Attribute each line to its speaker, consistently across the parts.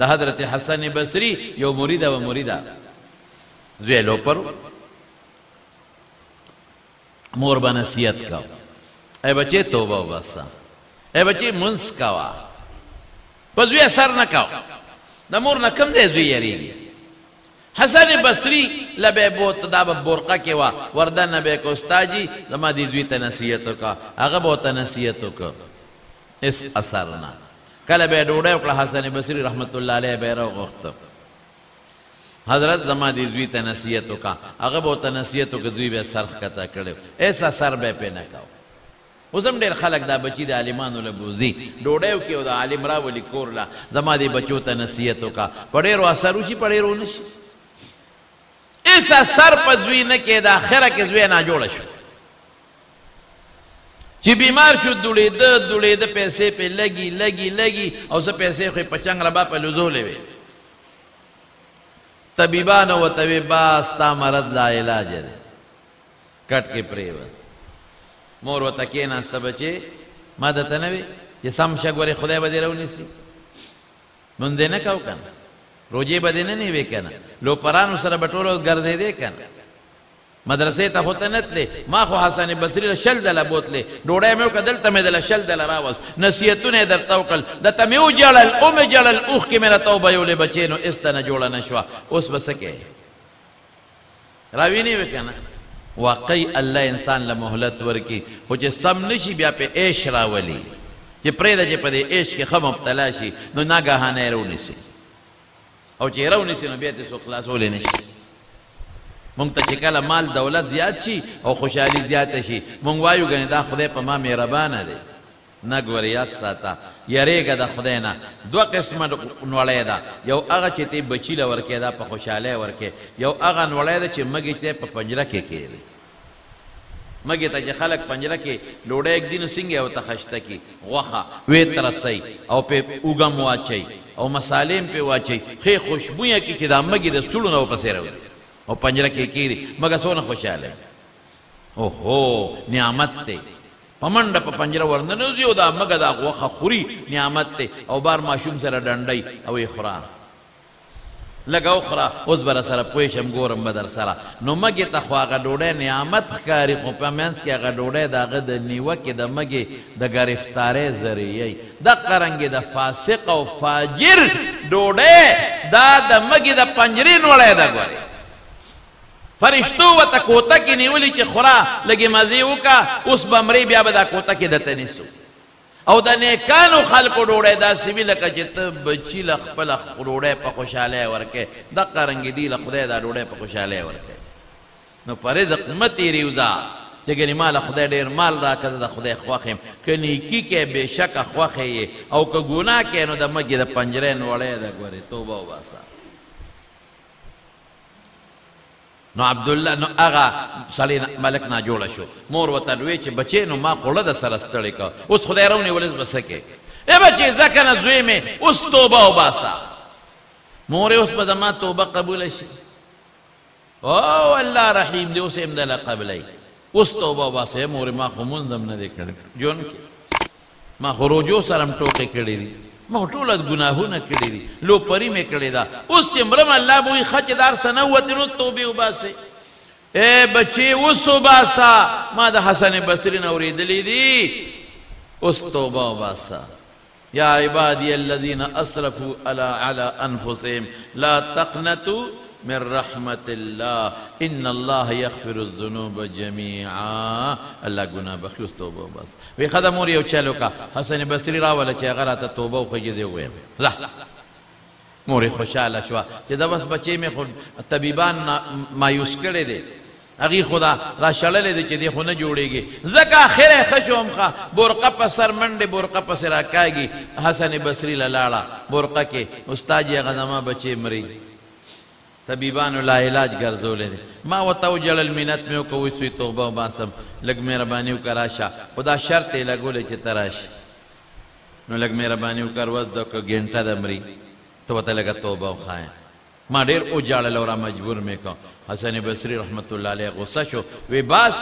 Speaker 1: د حضرت حسن بصري یو مریده و مریده زوی لوپر مور به نصیحت کو، ای بچې توبه وباسه، ای بچې مونځ کوه، په زوی اثر نه کوه. د مور نه کوم ځای زوی یریږي؟ حسن بصري له به یې بوته، دا به برقه کې وه، وردننه به یې کړه، استاد جي زما دې زوی ته نصیحت وکړه. هغه به ورته نصیحت وکړ، هېڅ اثر نه. کله به یې ډوډۍ وکړه، حسن بصري رحمت الله علیه به یې راوغوښته، حضرت زما دې زوی ته نصیحت وکړه. هغه به ورته نصیحت وکړ، زوی به یې سر ښکته کړی، هېڅ اثر به یې پرې نه کاوه. اوس هم ډېر خلک دا بچي د عالمانو له بوځي، ډوډۍ وکړي او د عالم راولي کور له، زما دې بچو ته نصیحت وکړه. په ډېرو اثر وشي، په ډېرو نه شي. هېڅ اثر په زوی نه کېده. اخره کې زوی ناجوړه شو، چې بیمار شو، دوړېده دوړېده، پیسې پې لګي لګي لګي، او څه پیسې خو یې په چنګ ربا په لوزولې وې. طبیبانو ورته وې بس ستا مرض لا علاج دی، کټ کې پرېوت. مور ورته کېناسته، بچې ما درته نه وې چې سم شه، ګورې خدای به دې راونیسي، مونځ دې نه کو که نه، روژې به دې نه نیوې که نه، لوپرانو سره به ټوله ورځ ګرځېدې که نه، مدرسې ته خو ته نه تلې. ما خو حسن بصري له 20 ځله بوتلې، ډوډۍ مې وکړه، دلته مې دله 20 ځله راوست، نصیحتونه یې درته وکړل، درته مې وژړل، ومې ژړل، اوښکې مې راته وبهیولې، بچې نو هېڅ ته نه جوړه نه شوه، اوس به څه کوې؟ راوینې وې که نه؟ واقعي الله انسان له مهلت ورکړي، خو چې سم نه شي بیا پې عیش راولي، چې پرېږده چې په دې عیش کې ښه مبتلا شي، نو ناګهانه یې راونیسي، او چې یې راونیسي نو بیا ترې څوک خلاصولی نه شي. مونږ ته چې کله مال دولت زیات شي او خوشحالي زیاته شي، مونږ وایو ګنې دا خدای په ما مهربانه دی. نه ګورې، یاد ساته، یریږه د خدای نه. دوه قسمه نوړی ده، یو هغه چې ته بچي له ورکې دا په خوشحالۍ ورکې، یو هغه نوړی ده چې مږې چې په پنجره کې کېږي. مږې ته چې خلک پنجره کې ډوډۍ ږدي نو څنګه یې ورته خشته کړي، غوښه ویې ترسوي او پرې اوږه هم واچوي او مسالې هم پرې واچوي، ښې خوشبویه کړي چې دا مږې د سوړو نه ورپسې راوځي او پنجره کې کېږي. مږه څونه خوشحاله وي، اوهو نعمت دی. په منډه په پنجره ورننوځي او دا مږه دا غوښه خوري، نعمت دی. او بار ماشوم سره ډنډوي او یې خوره، لږه وخوره، اوس به راسره پوه شم، ګورم به درسره. نو مږې ته خو هغه ډوډۍ نعمت ښکاري، خو په منځ کې هغه ډوډۍ د هغه د نیوکې د مږې د ګرفتارۍ ذریعه وي. دقه رنګې د فاسق او فاجر ډوډۍ دا د مږې د پنجرې نوړی ده. ګورې فرشتو ورته کوته کې نیولي چې خوره لږې مزې وکړه، اوس به مرې، بیا به دا کوته کې درته نیسو. او د نیکانو خلکو ډوډۍ داسې وي لکه چې ته بچي له خپله ډوډۍ په خوشحالۍ ورکې، دقه رنګې دي له خدای دا ډوډۍ په خوشحالۍ ورکې. نو په رزق مه تېرېوځه چې ګنې ما له خدای ډېر مال راکړه، زه د خدای خوښ یم. که نیکي کوې بېشکه خوښ یې، او که ګناه کوې نو د مږې د پنجرې نوړی ده. ګورې توبه وباسه. نو عبدالله نو هغه سړی ملک نا جوړ شو، مور ورته وویل چې بچې نو ما خوړه د سره ستړې کړه، اوس خدای راونیولې، اوس به څه کوې؟ ای بچې ځه که نه زوی مې، اوس توبه وباسه. مور یې اوس به زما توبه قبوله شي؟ او الله رحیم دی، اوس یې هم دله قبلوي، اوس توبه وباسه. ای مورې ما خو مونځ هم نه دی کړی ژوند کې، ما خو روژو سره هم ټوقې کړې دي، ما خو ټوله ګناهونه کړي دي، لوپري مې کړې ده، اوس چې مرم الله به وایي ښه چې دا هر څه نه ووتې نو توبې وباسې. ای بچې اوس وباسه، ما د حسن بصري نه اورېدلي دي، اوس توبه وباسه. یا عبادی الذین اسرفوا علی انفسهم لا تقنطوا من رحمت الله ان الله یغفر الذنوب جميعا. الله ګناه بخښي، اوس توبه وباسه. وی ښه ده مور یو چل وکړه، حسن بصري راوله چې هغه راته توبه وښيي، زه ووایم. ځه مور یې خوشحاله شوه چې دا بس بچی مې خو طبیبان مایوس کړی دی، هغې خو دا را شړلی دی چې دی خو نه جوړېږي، ځکه اخر یې ښه شو هم ښه. برقه په سر منډې برقه پسې راکاږي، حسن بصري له لاړه برقه کې، استاد یې هغه زما بچی مري، طبیبانو لا علاج ګرځولی دی. ما ورته وژړل، منت مې وکړ، وایي څوی توبه وباسم، لږ مهرباني وکړه راشه، خو دا شرط یې لګولی چې ته راشې، نو لږ مهرباني وکړه ورځ ده که ګنټه ده مري، ته ورته لږه توبه وښایه. ما ډېر وژړل او را مجبور مې کړ. حسن بصري رحمت الله علیه غوسه شو، وی بس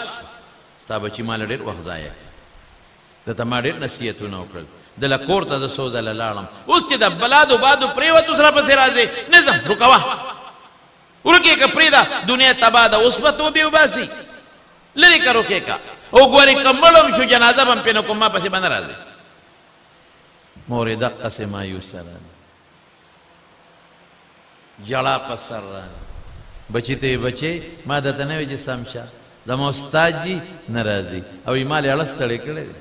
Speaker 1: ستا بچي ما له ډېر وخت ضایع کړ، ده ته ما ډېر نصیحتونه وکړل، دله کور ته زه څو ځله لاړم، اوس چې د بلادو بادو پرېوت اوس راپسې راځې، نه ځم، رکوه ورکې که پرېږده، دنیا تباه ده، اوس به توبې وباسي، لرې که رکې که، او ګورې که مړ هم شو جنازه به هم پرې نه کوم، ما پسې به نه راځې. مور یې دقسې مایوسه راغله، ژړا په سر راغله، بچي ته یې بچې ما درته نه وی چې سم شه، زما استاد جي نه راځي، او یې ما له اړه ستړی کړی دی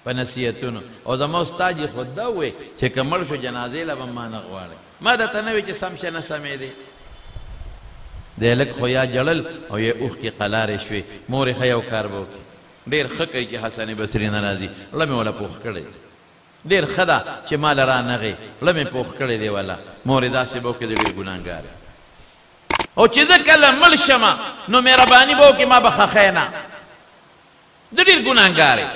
Speaker 1: په نصیحتونو، او زما استاد جي خو دا ووایي چې که مړ شو جنازې له به ما نه غواړې، ما درته نه وی چې سم شه، نه سمېدې. دی هلک خو یا ژړل او یا اوښکې قلارې شوې. مور یې ښه یو کار به وکړي، ډېر ښه کوي چې حسن بصري نه راځي، زړه مې وله پوخ کړی دی، ډېر ښه ده چې ما له رانغی، زړه مې پوخ کړی دی وله. مور یې داسې به وکړي، زه ډېر ګناهګار یم، او چې زه کله مړ شم نو مهرباني به وکړي ما به ښخی نه، زه ډېر ګناهګار یم.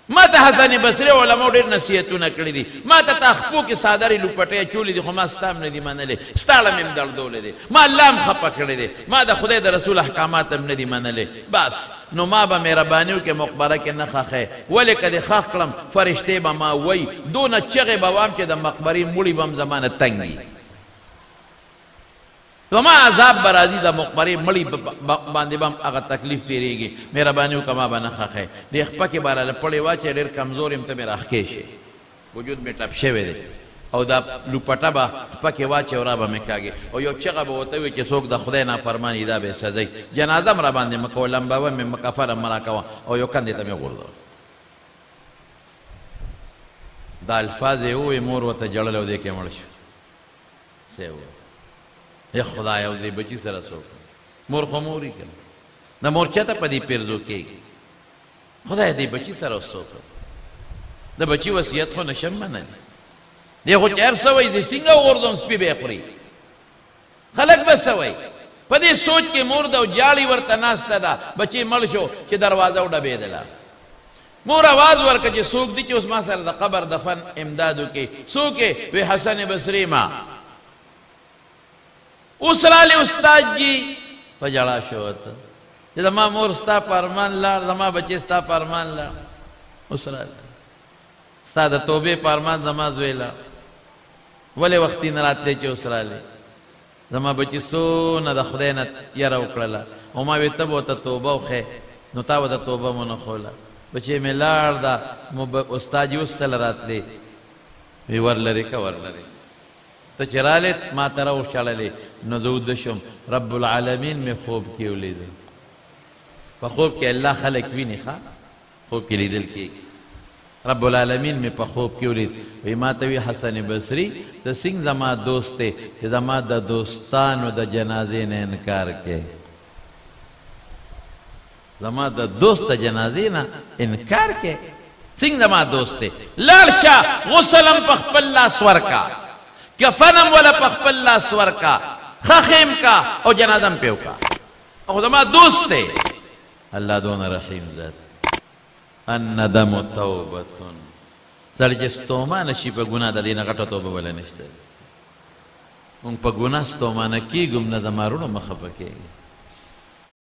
Speaker 1: ما ته حسن بصري علماو ډېر نصیحتونه کړي دي، ما ته تا خپو کې څادرې لوپټې اچولې دي، خو ما ستا هم نه دي منلې، ستا له مې هم دړدولې دی، ما الله هم خفه کړی دی، ما د خدای د رسول احکامات هم نه دي منلې، بس نو ما به مهرباني وکړې مقبره کې نه ښخی، ولې که دې ښخ کړم فرشتې به ما وایي، دونه چغې به وام چې د مقبرې مړي به هم زما نه تنګ وي، زما عذاب به راځي، د مقبرې مړي باندې به هم هغه تکلیف تېرېږي، مهرباني وکړه ما به نه ښخی، دې خپه کې به راله پړې واچوې، ډېر کمزور یم ته مې راښکې شې، وجود مې ټپ شوی دی، او دا لوپټه به خپه کې واچوې او را به مې کاږې، او یو چغه به ورته ووایي چې څوک د خدای نافرماني دا به یې سزا وي، جنازه هم راباندې مه کوه، لمبوه مې مه، کفن هم مه راکوه، او یو کندې ته مې وغورځوه. دا الفاظ یې وویې، مور ورته ژړل او دې کې مړ شو. څه یې وویل؟ ای خدای او دې بچي سره څوک؟ مور خو مور یې که نه، د مور چاته په دې پیرزو کېږي؟ خدای دې بچي سره اوس څوک؟ د بچي وصیت خو نشم منلی، دی خو چې هر څه وایي زه څنګه وغورځوم، سپي به یې خوري، خلک به څه وایي؟ په دې سوچ کې مور ده او جاړي ورته ناسته ده، بچی مړ شو چې دروازه وډبېدله، مور اواز ورکړ چې څوک دي چې اوس ما سره د قبر دفن امداد وکړي، څوک یې؟ وی حسن بصري ما. اوس رالی استاد جي په ژړا شو ورته چې زما مور ستا په ارمان لاړ، زما بچی ستا په ارمان لاړ، اوس رالی ستا د توبې په ارمان زما زوی لاړ، ولې وختي نه راتلی چې اوس رالی؟ زما بچی څونه د خدای نه یره وکړله، او ما وی ته به ورته توبه وښیې، نو تا ورته توبه مو نه ښوله، بچی مې لاړ ده، استاد یې اوس څله راتلی؟ وی ورلرې که ورلرې، ته چې رالې ما ته راوشړلې، نو زه وده شوم، رب العالمین مې خوب کې ولید. په خوب کې الله خلک ویني، ښه خوب کې لیدل کېږي. رب العالمین مې په خوب کې ولید، وی ما ته وی حسن بصري ته څنګه زما دوست دی چې زما د دوستانو د جنازې نه انکار کوې، زما د دوست د جنازې نه انکار کوې، څنګه زما دوست دی؟ لاړ شه غسل هم په خپل لاس ورکا، کفن هم وله په خپل لاس ورکا، ښخ هم کا او جنازه هم پرې وکړه، خو زما دوست دی. الله دونه رحیم ذات. الندم توبة، سړی چې ستومانه شي په ګناه، د دې نه غټه توبه بله نشته. موږ په ګناه ستومانه کېږو هم نه، زما وروڼو مه خفه کېږئ.